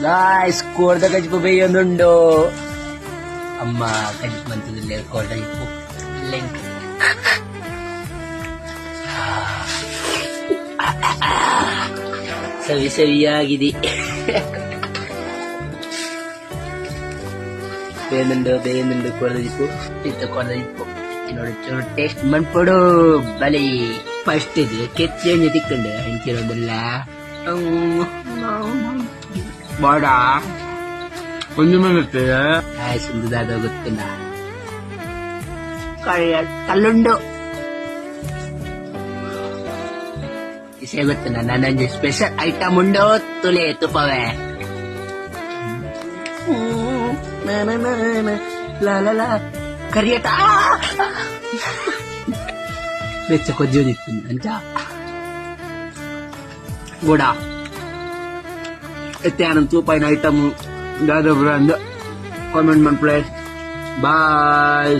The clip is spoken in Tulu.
ಗಾಯ್ಸ್, ಕೋರ್ದ ಕಜಿಪು ಬೇಯೊಂದುಂಡು. ಅಮ್ಮ ಕಜಿಪು ಮಂತುದುಲ್ಲೆರ್. ಕೋರ್ದ ಕಜಿಪು ಲೆಂಕ್ ಸವಿ ಸವಿಯಾಗಿದೆ. ಬೇಯೊಂದುಂಡು, ಬೇಯೊಂದುಂಡು ಕೋರ್ದ ಕಜಿಪು. ಇತ್ತೆ ಕೋರ್ದ ಕಜಿಪು ನೋಡಿ ಚೂರು ಟೇಸ್ಟ್ ಮನ್ಪೊಡು ಬಲಿ. ಫಸ್ಟ್ ಇದು ಕೆಚ್ಚಿ ತಿಕ್ಕುಂಡು ಇಂಚಿನೊಂದುಲ್ಲ. ಬಾಡ ಒಂಜಿ ಮಿನಿಟ್. ಗಾಯ್ಸ್, ಉಂದು ದಾದ ಗೊತ್ತುಂಡ? ಕಲ್ಲುಂಡು ಇಸೆ ಗೊತ್ತುಂಡ? ನನೊಂಜಿ ಸ್ಪೆಷಲ್ ಐಟಮ್ ಉಂಡು, ತುಲೆ ತುಪವೆ. ಕರಿಯಟ ಬೆಚ್ಚ ಕೊಜ್ಜೋದಿತ್ತು ಅಂಚ ಗೋಡ ಇತ್ತೆ ಆನಂದ್ ತೂಪಾಯಿನ ಐಟಮ್ ದಾದ ಬ್ರಾಂಡ್ ಕಾಮೆಂಟ್ ಮನ್ಪುಲೆ. ಬಾಯ್.